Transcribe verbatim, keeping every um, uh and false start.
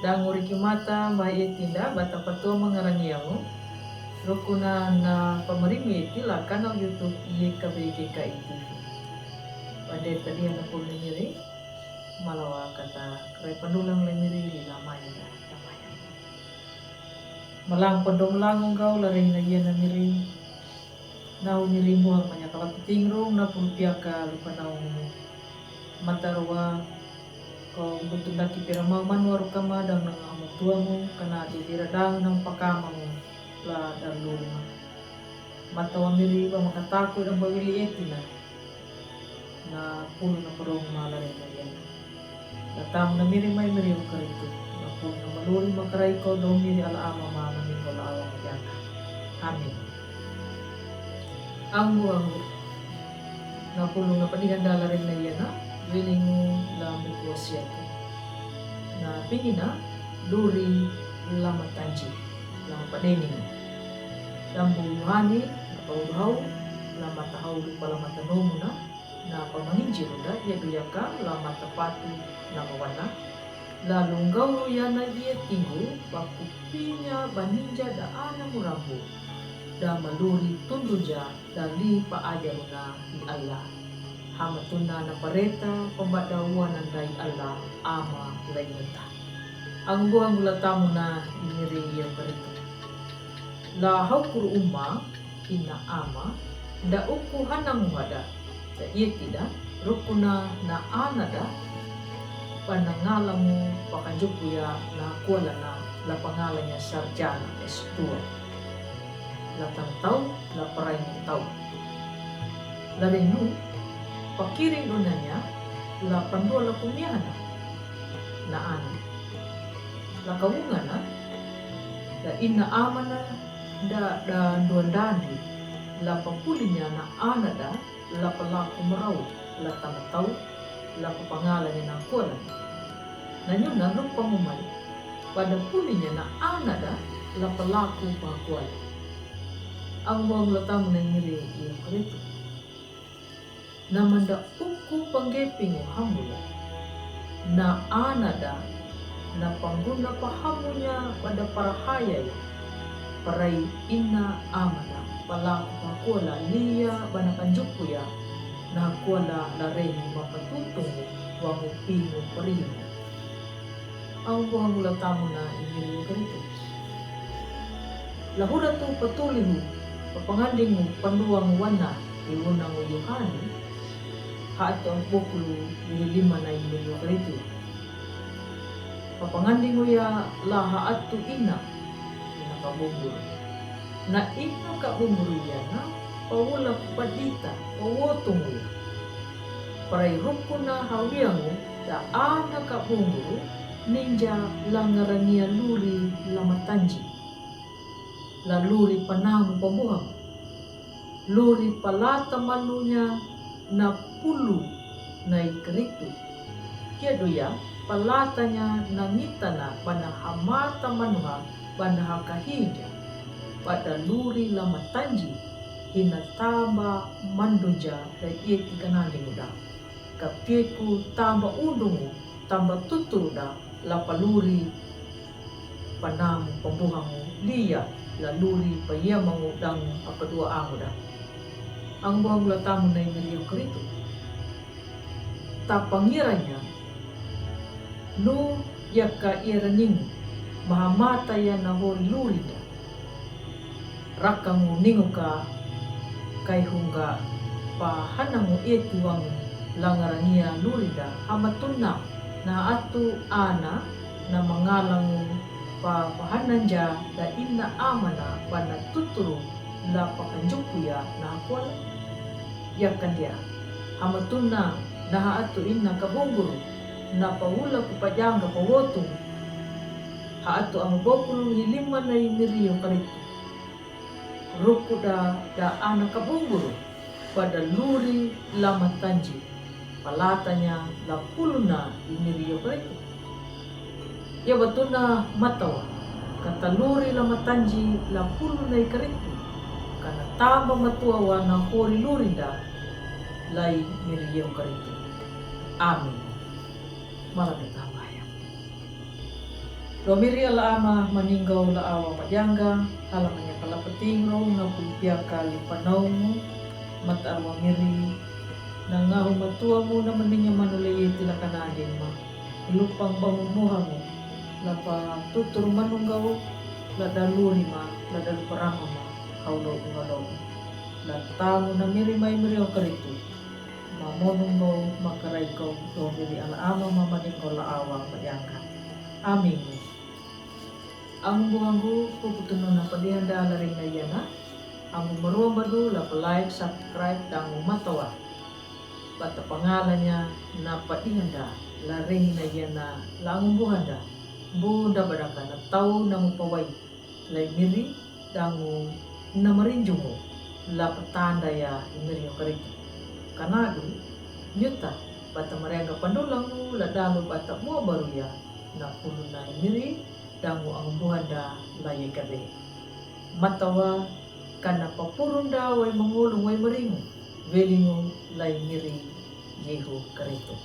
Dang uri ki mata ba eti da bata patua mangarangi amu. Rukuna na pamarimu eti la kanal YouTube Y K B G K I T V. Pada tadi ana pun miri. Malawa kata krai pandulang le miri di lamaya da lamaya. Malang pandom lango gau la reina iya na miri. Nau miri muang manya kala puting rung na pulpia ka lupa nau mata rua. Ko butu daki pira mau manua rukama dang nang amu tuamu kana di dira dang nang pakamamu la dan lurima. Mata wa miri ba makataku dang bawili eti na. Na pulu na perong mala reina iya na. Na tam na miri mai miri ukaritu. Na pulu na maluri makarai ko do miri ala ama ma na mingko la awa majaka. Amin. Anggu anggu. Na pulu na padihan dala reina iya na. Wilingu la buku wasiatu. Na pingina luri la matanji. La mapadeningu. Lambu Yohane, na paudhau, la matahau lupa la matanomu na. Na pamanginji ruda iya duyaka la matapatu na mawana. La lunggau ruyana iya tinggu pakupinya baninja da ana murambu. Da maluri tundunja da li pa ajaruna i Allah. Hamatuna na pareta pambadawa nandai Allah ama laineta. Anggu anggu la tamuna miri iya karitu. La haukuru uma ina ama, da uku hanangu hada, da iya tida, rukuna na ana da, panangalamu pakanjuku ya na kualana, la pangalanya sarjana S dua. La tantau, la parai tau. La renu, pakiring dunanya, la pandua la kumiahana, na ana. La kawungana, la ina amana, da, da duandandi, la papulinya na ana da, la palaku marau, la tamatau, la papangalanya na kualan. Na nyuna lupa ngumai, pada pulinya na ana da, la palaku pakualan. Anggu anggu la tamu na miri iya karitu. Na manda uku panggepingu hamula. Na ana da, na pangguna pahamunya pada parahaya ya. Parai ina amana, palaku pakuala liya bana kanjuku ya. Na kuala la rehi mapatutungu, wangu pingu parimu. Anggu anggu la tamuna i miri karitu. La hura tu patulihu, papangandingu panduangu wana, i wunangu Yohane, ha atu bokulu i lima na i miri karitu. Papangandingu ya la ha atu ina, ina kabunguru. Na ina kabunguru ya na, pawula kupadita, pawotungu ya. Parai rukuna hawiangu, da ana kabunguru, ninja la ngarania luri la matanji. La luri panamu pambuham. Luri palata manunya na pulu na i karitu. Kia duya palatanya na ngitana bana hamata manuha bana hakahinja. Pada luri la matanji hina tamba mandunja da ieti kanandi muda. Kapieku tamba undungu, tamba tuturu da, la paluri panamu pambuhangu, liya, la luri payamangu dang pakadua angu da. Anggu anggu la tamu na i miri karitu. Ta pangiranya, nu yaka iraningu, mahamata ya na hori luri da. Rakangu ninguka kaihunga pahanangu eti wangu la ngarania luri da hamatuna na atu ana na mangalangu pa pahananja da ina amana bana tuturu la pakanjuku ya na hakuala. Yakandia hamatuna na ha atu ina kabunguru na pawula kupajanga pawotu ha atu amabokulu i lima na i miri karitu. Rukuda da ana kabunguru, pada luri la matanji, palatanya la puluna i miri karitu. Ya batuna matawa, kata luri la matanji la puluna i karitu, kana tamba matua wa na hori luri da la i miri karitu. Amin. Mala da tabaya. Dua miri alama maningau la awa majanga, hala manyaka la pating rou na pulpiaka li panaumu, mat arwa miri na ngahu matuamu na maninga manu le yeti la kanadin ma. Lupang bamu muhamu, la pa tutur manungau, la daluri ma, la dalu parama ma, hau lou uha lou. La tamu na miri mai miri o karitu. Ma monungau, ma karaikau, dua miri alama ma maningau la awa majanga. Amin. Angu buhangu, puputunu na padihanda la ring na yana. Angu marua badu la pa like, subscribe, dangu matawa. Bata pangalanya na padihanda la ring na yana la angu buhanda. Bunda badaka na tau na mupawai. Lai miri dangu na marinjungu la patanda ya i miri o karitu. Kanadu, nyuta, bata marenga pandulangu la dalu bata mua baru ya na pulu na i miri dangu angu buhanda la ye kabe. Matawa kana papurunda wai mangulu wai maringu, welingu lai miri yehu karitu.